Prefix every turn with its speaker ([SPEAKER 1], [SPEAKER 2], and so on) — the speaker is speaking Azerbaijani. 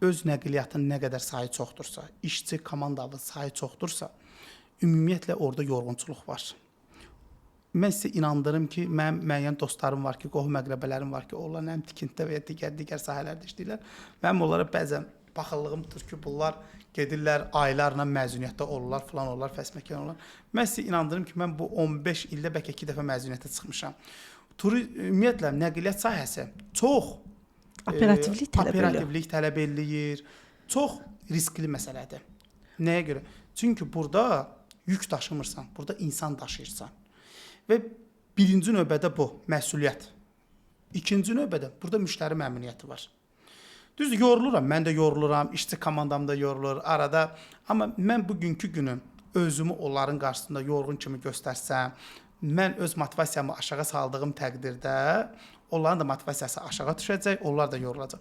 [SPEAKER 1] Öz nəqliyyatın nə qədər sayı çoxdursa, işçi komandanın sayı çoxdursa, ümumiyyətlə orada yorğunçuluq var. Mən sizə inandırım ki, mənim müəyyən dostlarım var ki, qohum əqrəbələrim var ki, onlar həm tikintidə və ya digər sahələrdə işləyirlər. Mənim onlara bəzən paxıllığım tutur ki, bunlar gedirlər aylarla məzuniyyətdə olurlar, filan olurlar, fəsməkan olurlar. Mən sizə inandırım ki, mən bu 15 ildə bəlkə 2 dəfə məzuniyyətə çıxmışam. Ümumiyyətlə nəqliyyat sahəsi çox
[SPEAKER 2] operativlik tələb eləyir.
[SPEAKER 1] Operativlik tələb eləyir. Çox riskli məsələdir. Nəyə görə? Çünki burada yük daşımırsan, burada insan daşıyırsan. Və birinci növbədə bu məsuliyyət. İkinci növbədə burada müştəri məmnuniyyəti var. Düzdür, yoruluram, mən də yoruluram, işçi komandam da yorulur arada. Amma mən bugünkü günü özümü onların qarşısında yorğun kimi göstərsəm, mən öz motivasiyamı aşağı saldığım təqdirdə onların da motivasiyası aşağı düşəcək, onlar da yorulacaq.